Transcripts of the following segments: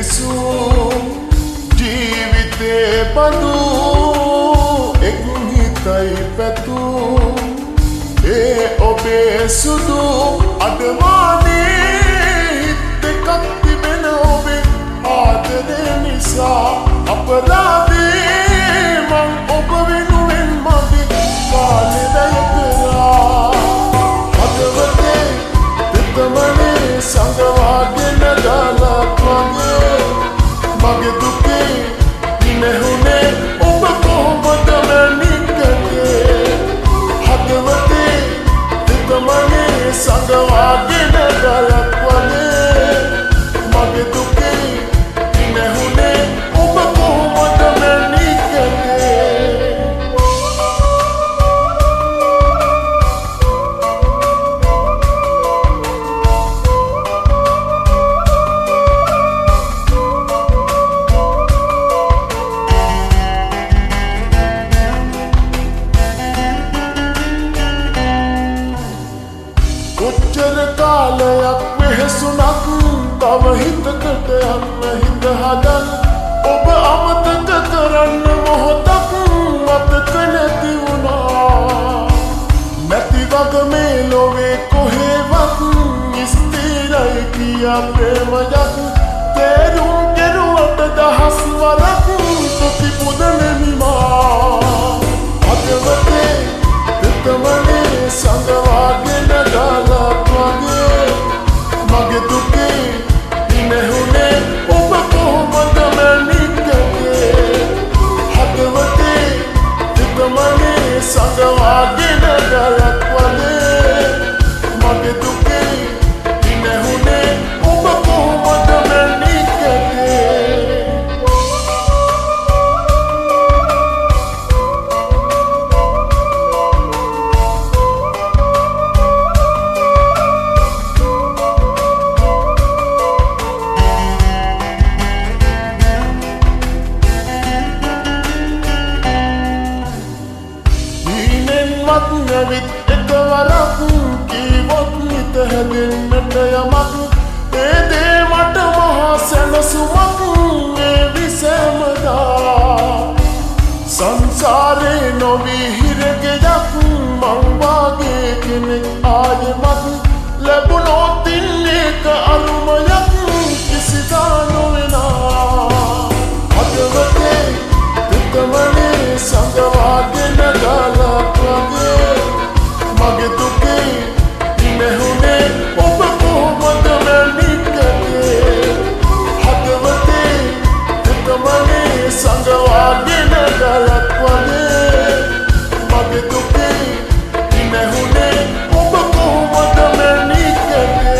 විසූ ජීවිතේ බඳු එක් හිතයි පැතූ ඒ ඔබේ සුදු අඩමානේ හිත් දෙකක් තිබෙන ඔබේ ආදරේ නිසා අපරාධේ මං ඔබ වෙනුවෙන් මගේ කාලේ වැය කරා. හදවතේ තෙතමනේ සඟවාගෙන ගලක් වගේ මගේ දුකේ පිනහුනේ ඔබ කොහොමද මැණිකගේ. හදවතේ තෙතමනේ සඟවාගෙන ගලක් වගේ මගේ දුකේ පිනහුනේ ඔබ කොහොමද මැණිකගේ. කොච්චර කාලයක් වෙහෙසුණත් තව හිතකට යන්න හිත හදන්න ඔබ අමතක කරන්න මොහොතක් මතක නැති වුණා. නැති වග මේ ලොවේ කොහේවත් ස්ථිරයි කියා ප්‍රේමයක් තේරුම් කෙරුවට දහස් වරක් තුති පුදනෙමි මා. හදවතේ තෙතමනේ සඟවාගෙන ගලක් වගේ මගේ දුකේ පිනහුනේ ඔබ කොහොමද මැණිකගේ. හදවතේ තෙතමනේ සඟවාගෙන ගලක් වගේ මගේ දුකේ පිනහුනේ ඔබ කොහොමද මැණිකගේ. හීනෙන්වත් නැවිත් එකවරක් කීවොත් හිත හැදෙන්නට යමක් ඒ දේ මට මහා සැනසුමක් වේවි සැමදා. සංසාරේ නොවී හිරගෙයක් මං වාගේ කෙනෙක් ආයෙමත් ලැබුණොත් ඒක අරුමයක් කිසිදා නොවෙනා. හදවතේ තෙතමනේ සඟවාගෙන ගලක් වගේ මගේ දුකේ පිනහුනේ ඔබ කොහොමද මැණිකගේ. හදවතේ තෙතමනේ සඟවාගෙන ගලක් වගේ මගේ දුකේ පිනහුනේ ඔබ කොහොමද මැණිකගේ.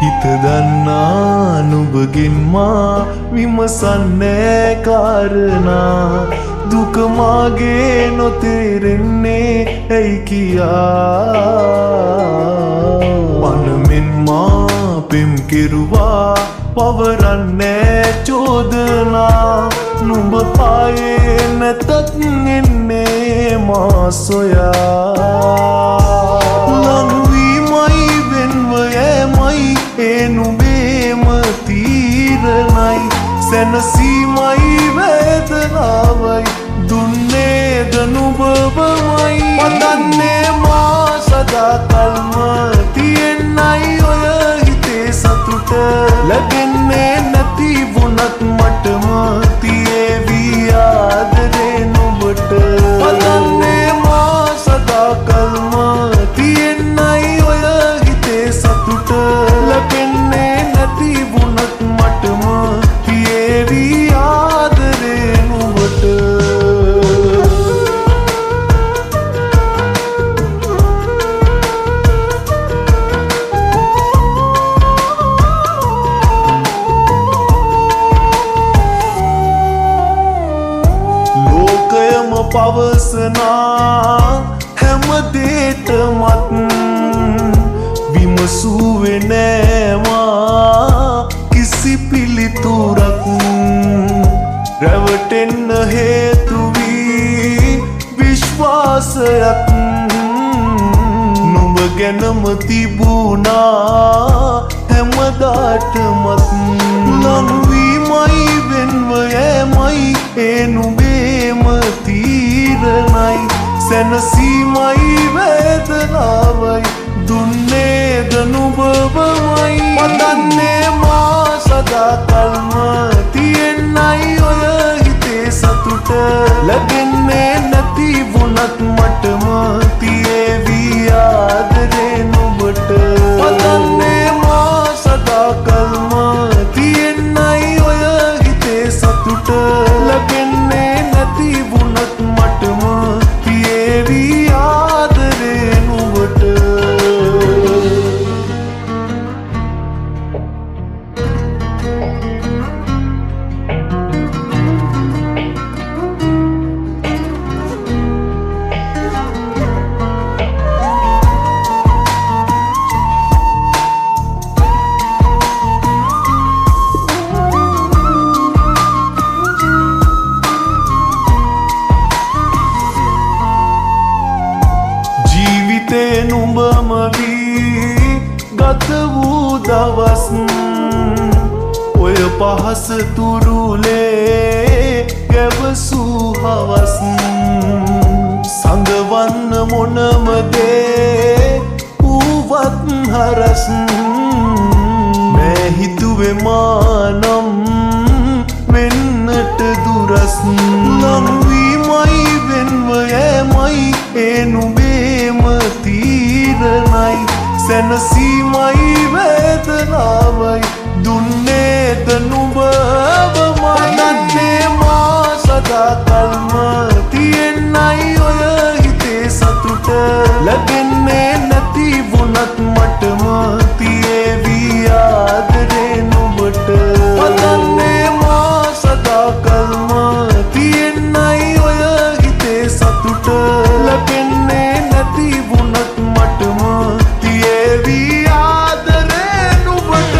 හිත දන්නා නුඹගෙන් මා විමසන්නේ කාරණා දුක මාගේ නොතේරෙන්නේ ඇයි කියා. පනමෙන් මා පෙම් කෙරුවා පවරන්නේ චෝදනා නුඹ ආයේ නැතත් එන්නේ මා සොයා. ලංවීමයි වෙන්ව යෑමයි ඒ නුඹේම තීරණයි සැනසීමයි වේදනාවයි දුන්නේද නුඹවමයි. පතන්නේ මා සදා කල්ම තියෙන්නයි ඔය හිතේ සතුට ලැබෙන්නේ නැති වුණත් මටම තියේවි ආදරේ නුඹට. පතන්නේ මා සදා කල්ම තියෙන්නයි ඔය හිතේ සතුට ලැබෙන්නේ නැති වුණත් මටම තියේවි. පවසනා හැම දෙයකටමත් විමසුවේ නෑ මා කිසි පිළිතුරක්. රැවටෙන්න හේතු වී විශ්වාසයක් නුඹ ගැනම තිබුණා හැමදාටමත්. ලංවීමයි වෙන්ව යෑමයි ඒ නුඹේම තීරණයි. සැනසීමයි වේදනාවයි දුන්නේද නුඹවමයි. පතන්නේ මා සදාකල්ම තියෙන්නයි ඔය හිතේ සතුට. ලැබෙන්නේ නැති වුණත් මටම තියේවි ආදරේ නුඹට. පතන්නේ මා සදාකල්ම තියෙන්නයි ඔය හිතේ සතුට. ලැබෙන්නේ නැති වුණත් මටම තියේවි ආදරේ නුඹට. ජීවිතේ නුඹම වී ගත වූ දවස් ඔය පහස තුරුලේ ගැවසූ හවස්. සඟවන්න මොනම දේ වූවත් හරස් නෑ හිතුවේ මා නම් වෙන්නට දුරස්. ලංවීමයි වෙන්ව යෑමයි ඒ නුඹේම තීරණයි. සැනසීමයි වේදනාවයි දුන්නේද නුඹවමයි. පතන්නේ මා සදාකල්ම තියෙන්නයි ඔය හිතේ සතුට. ලැබෙන්නේ නැති වුණත් මටම තියේවි ආදරේ නුඹට. පතන්නේ මා සදාකල්ම තියෙන්නයි ඔය හිතේ සතුට. ලැබෙන්නේ නැති වුණත් මටම තියේවි ආදරේ නුඹට.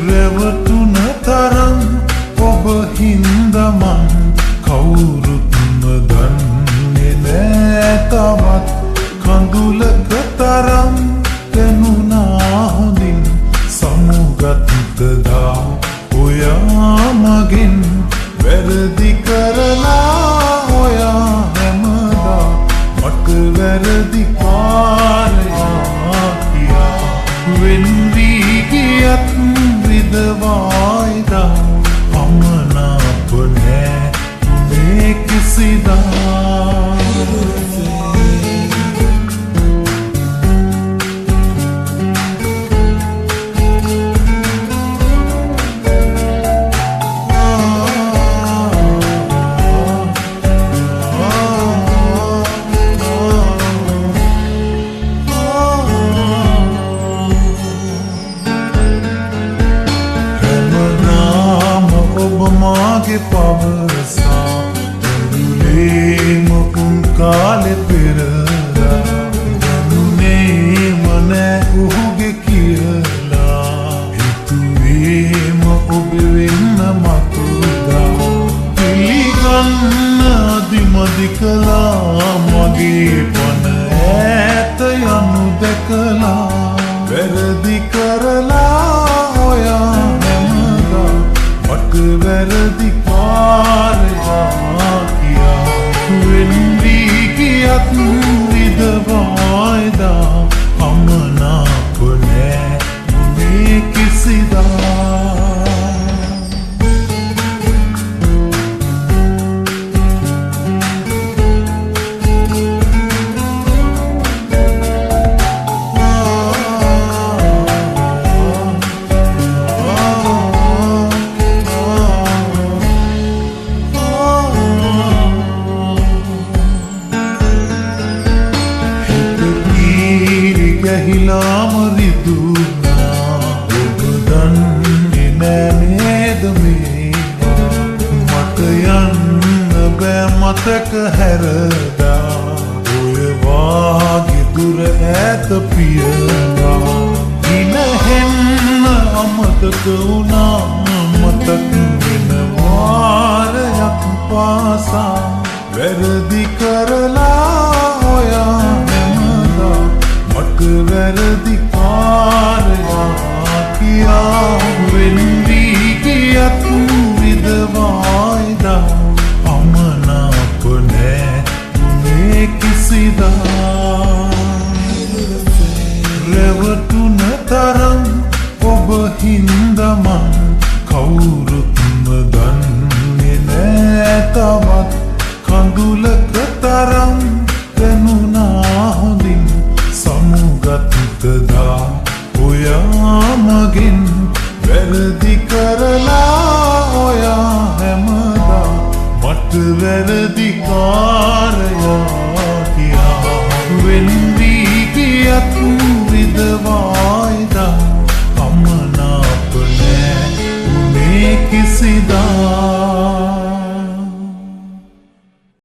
රැවටුන තරම් ඔබ හින්දමන් කවුරුත්ම දන්නේ නෑ තවත්. කඳුලක තරම් පෙනුනා හොඳින් සමුගත්තදා ඔයා මගෙන්. වැරදි කරලා ඔයා හැමදා මට වැරදි කාරයා කියා වෙන් වී ගියත් විදවායිදා අමනාප නෑ මේ කිසිදා. හැමදාම ඔබ මාගේ පවසා ඇඳුලේම උන් කාලෙ පෙරලා දැනුනේම නෑ ඔහුගේ කියලා. හිතුවේම ඔබ වෙන්න මතුදා පිළිගන්න අදිමදි. වැරදි කළා මගේ පණ ඈත යනු දැකලා වැරදි කරලා ඔයා හැමදා මට වැරදි කාරයා කියා වෙන් වී ගියත් විදවා එදා අමනාප නෑ වුණේ කිසිදා. හිත කීරි ගැහිලාම රිදුනා ඔබ දන්නේ නෑ නේද මේවා මට යන්න බෑ මතක හැරදා ඔය වාගේ දුර ඈත පියලා හිනහෙන්න අමතක වුණා මතක් වෙන වාරයක් පාසා වැරදි කරලා ඔයා හැමදා මට වැරදි කාරයා කියා වෙන් වී ගියත් විදවා එදා අමනාප නෑ වුණේ කිසිදා. රැවටුන තරම් ඔබ හින්දා මං කවුරුත්ම දන්නේ නෑ තවත් කඳුලක තරම් දැනුණා හොඳින් සමුගත්තදා ඔයා මගෙන් වැරදි කරලා ඔයා හැමදා මට වැරදි කාරයා කියා වෙන් වී ගියත් විදවා එදා අමනාප නෑ වුණේ කිසිදා.